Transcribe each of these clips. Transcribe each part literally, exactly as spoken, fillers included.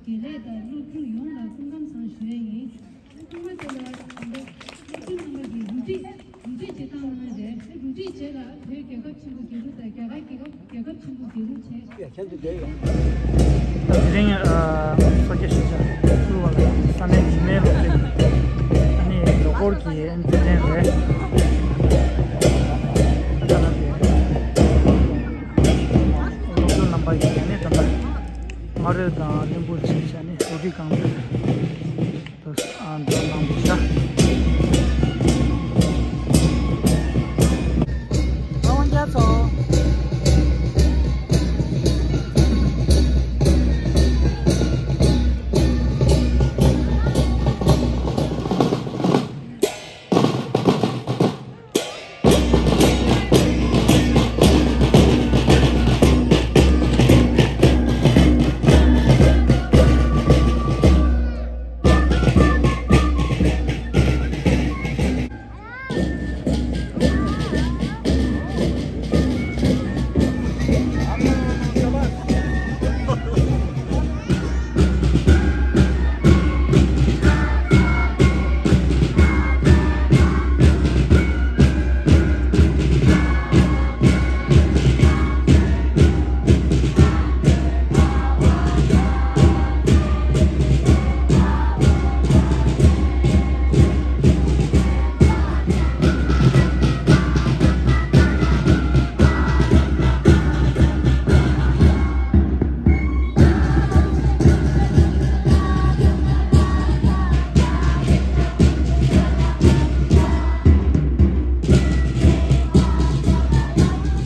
དགེ་ལས་དང་སློབ་ཕྲུག་ཡོངས་ལ་སྐུ་ཁམས་བཟང་ཞུ་ཡས་ཡིན། སྐུ་ངོ་དེ་ལ་ད་ལྟ་སློབ་ཕྲུག་རྣམ་པ་གིས་རུ་སྒྲིག་རུ་སྒྲིག་བྱེད་སྟངས་གནང་ཡས་རེད། རུ་སྒྲིག་རྗེས་ལ་བོད་རྒྱལ་ཁབ་ཆེན་པོ་རྒྱལ་གླུ་དང་རྒྱ་གར་རྒྱལ་ཁབ་རྒྱལ་ཁབ་ཆེན་པོ་རྒྱལ་གླུ་བྱས། དེ་རིང་ཨ་སོ་སྐྱེ་ཤེས་བྱ་ཐུ་བ་ལ་ས་གནས་ཉི་མའི་སློབ་གྲྭའི་ཨ་ནི་ལོ་འཁོར་གྱི་ཨ་ནི་དུས་ཆེན་རེད། ད་ལྟ་དེ་སློབ་ཕྲུག་རྣམ་པ་ཡིས་ཨ་ནི་ད་ལྟ་མ་རོལ་དང་གླིང་བུ་བྱས་བྱས་ནས་རུ་སྒྲིག་གང་འདོད། ཨ་འདོད་གནང་འདུག་ཤག་ཨ་ཝང་རྒྱ་མཚོ།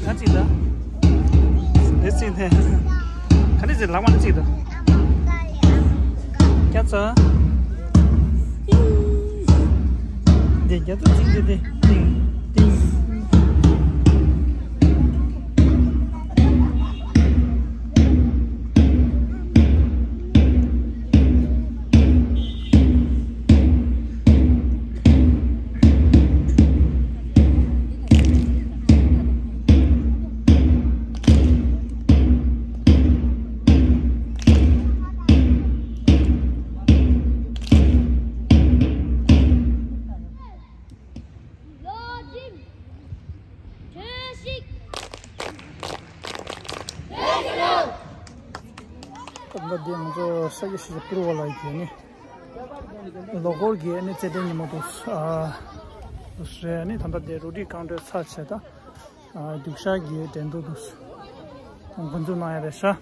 ག་ཚིག་ད། དེ་ཚིག་ནས། ག་ནས་ཚིག་ལག་མ་ནས་ཚིག་ད། རྒྱ་མཚོ། འདི་རྒྱ་མཚོ་ཚིག་འདི་དེ། ཏིང་། ཏིང་། སྐབས་འདི་ང་ཚོ་ས་སྐྱ་ཤེས་བྱ་པུར་བ་ལ་ཡོད་ནི། ལོ་འཁོར་གྱི་ཨ་ནི་རྩེད་འགྲན་ཉིན་མོ་འདུག་ཨ་འདུག་རེད། ཨ་ནི་ད་ལྟ་དེ་རུ་སྒྲིག་གང་འདྲ་ཚར་བྱས་ད། ཨ་སྡུག་ཤག་གི་འགྲན་བསྡུར་འདུག་འགོ་འཛུགས་གནང་ཡ་རེད་ཤག་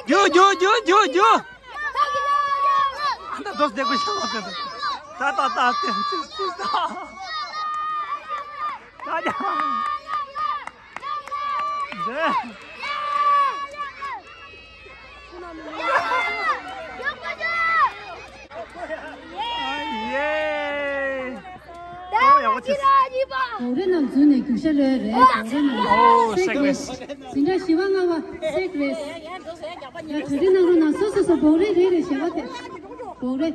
རྒྱུག་རྒྱུག་རྒྱུག་རྒྱུག་རྒྱུག་ཨ་ད་རྡོ་རྡེག་པ་ཤ་ལོག་ཟེར། ད་ད་ད་ད་ད་ད། ཨ་ཡེ། ཨོ་ཡག་པོ་བྱས། བོགས་རེ་རྣམས་འཛུལ་ནས་རྒྱུག་ཤར་རེད་རེད། བོགས་རེ་རྣམས། ཨོ་སེག་རེས། འཛིན་གྲྭ་བཞི་པ་ལྔ་པ་སེག་རེས། ཡ་གྲ་སྒྲིག་གནང་རོགས་གནང་། སོ་སོ་སོ་བོགས་རེ་རེ་རེ་ཞེས་པ་དེ། བོགས་རེ།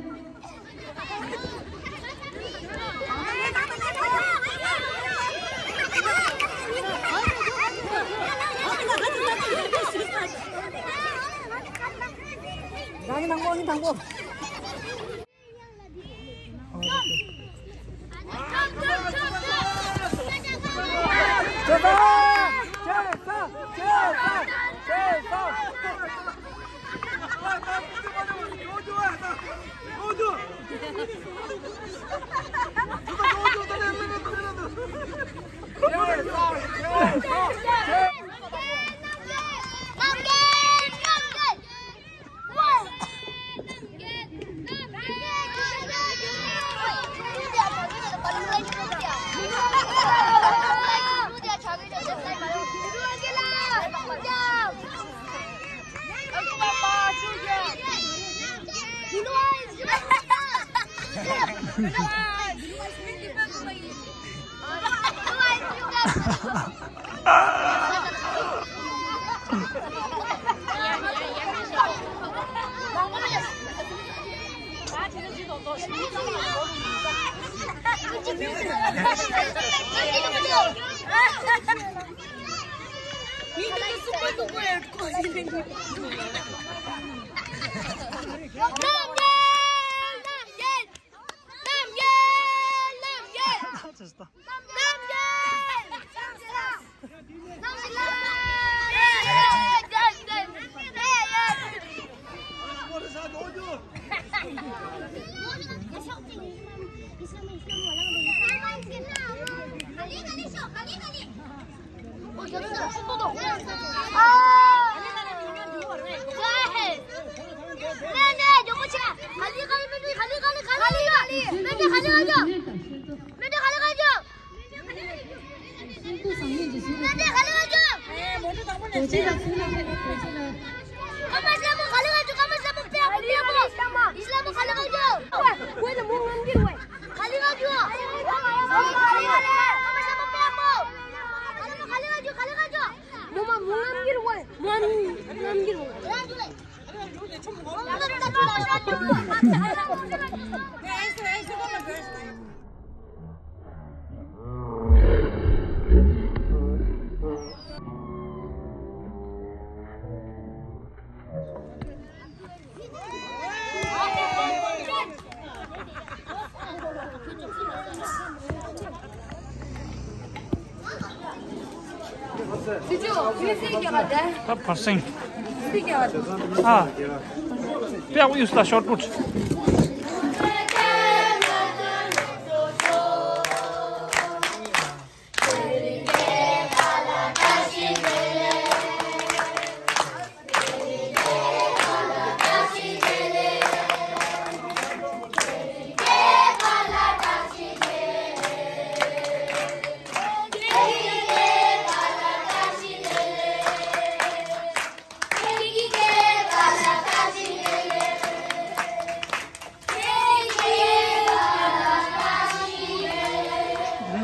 རང་གི་ནང་པོ་ཡིན་དང་པོ། ད་བར་སེང་། ཨ། དཔེ་ཡག་པོ་ཡོད་ས། ཤོར་པུཊ།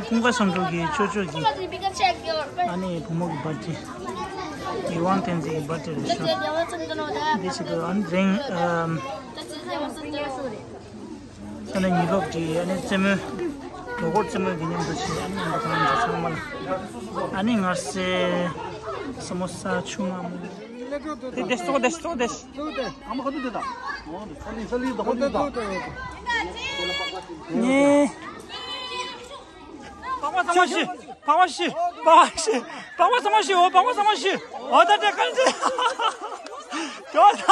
ཀུན་དགའ་བསམ་འགྲུབ་ཀྱི་ཅོ་ཅོ་གི་ཨ་ནི་བུ་མོ་གི་བར་ཐི། ཡིད་དབང་བསྟན་འཛིན་གྱི་བར་ཐི་རེད་ཤག་འདི་བྱེད་དུས་ཨ་ནི་རིང་ཨམ། ས་གནས་ཉི་སློབ་ཀྱི་ཨ་ནི་རྩེད་མོའི་ལོ་འཁོར་རྩེད་མོའི་གི་མཉམ་དུ་བྱས། ཨ་ནི་ང་ཚོ་ཚང་མ་ལ་ཨ་ནི་མངར་ཟས་སི་མོ་ས་ཆུང་མ་མོ། དེ་དེ་སོ་དེ་སོ་དེ། ཨ་མ་ཁ་ཏུ་དེ་ད། ཨོ་དེ་ས་ལི་ས་ལི་ད་ཁ་ཏུ་ད། ནི། པགས་པ་ཚང་མ་ཤི། པགས་པ་ཤི། པགས་པ་ཤི། པགས་པ་ཚང་མ་ཤི། འོ་པགས་པ་ཚང་མ་ཤི། འོ་ད་དེ་གང་ཅི། ཡོད་ད།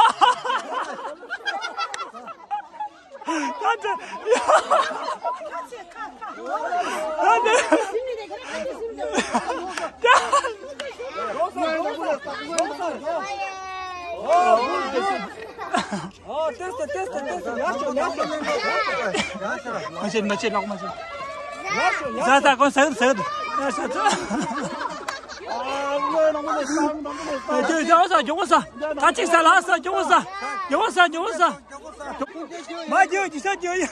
ད་དེ། ད་དེ། ཨོ། ཨོ། ཏེས་ཏེ་ཏེས་ཏེ་ཏེས་ཏེ། ཡར་ཤོག་ཡར་ཤོག་མ་བྱེད་མ་བྱེད། ལག་མ་བྱེད། ཡར་ཤོག་ཡར་ཤོག་ད་ད་གོ་ཟེར་ཟེར། ཡར་ཤོག་ཨ་ལོ་ནང་མ་ནས་ནང་མ་ནས། ཨ་ཇོ་ཇོ་ས་ཇོ་ས། ད་ཅིག་ས་ལ་ས་ཇོ་ས། ཇོ་ས་ཇོ་ས། མ་ཇོ་ཇི་ས་ཇོ་ཡ།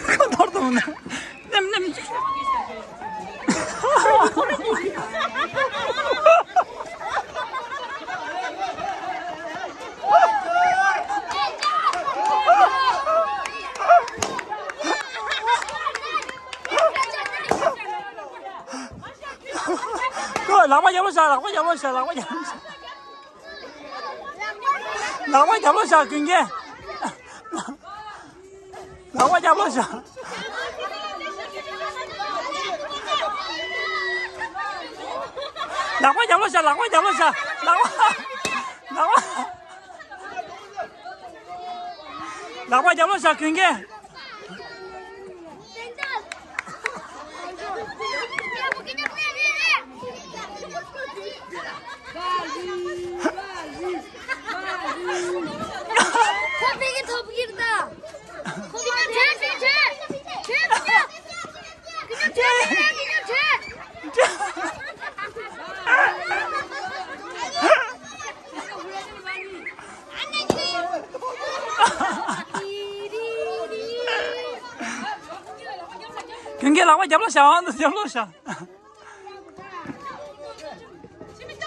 ཁ་འཐོར་དང་ནི། ནེམ་ནེམ། ཁོ་ལག་པ་རྒྱབ་ལོགས་བཞག་ལག་པ་རྒྱབ་ལོགས་བཞག་ལག་པ་རྒྱབ་ལོགས་བཞག་ལག་པ་རྒྱབ་ལོགས་བཞག་ཀུན་མཁྱེན། ལག་པ་རྒྱབ་ལོགས་བཞག་ལག་པ་རྒྱབ་ལོགས་བཞག་ལག་པ་རྒྱབ་ལོགས་བཞག་ལག་པ། ལག་པ། ལག་པ་རྒྱབ་ལོགས་བཞག་ཀུན་མཁྱེན། ཀུན་མཁྱེན་ལག་པ་རྒྱབ་ལོགས་བཞག་ཨང་། འདི་རྒྱབ་ལོགས་བཞག་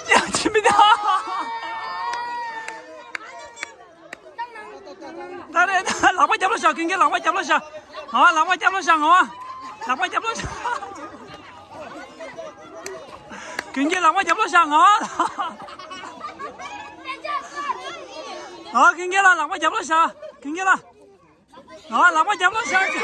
ཡ་ཕྱིན་མི་འདུག་ད་རེད་ད། ལག་པ་རྒྱབ་ལོགས་བཞག་ཀུན་མཁྱེན་ལག་པ་རྒྱབ་ལོགས་བཞག་ང་བ་ལག་པ་རྒྱབ་ལོགས་བཞག་ང་བ་ལག་པ་རྒྱབ་ལོགས་བཞག་ཀུན་མཁྱེན་ལག་པ་རྒྱབ་ལོགས་བཞག་ང་བ། ང་བ་ཀུན་མཁྱེན་ལ་ལག་པ་རྒྱབ་ལོགས་བཞག་ཀུན་མཁྱེན་ལ། ང་ལག་པ་རྒྱབ་ལོགས་བཞག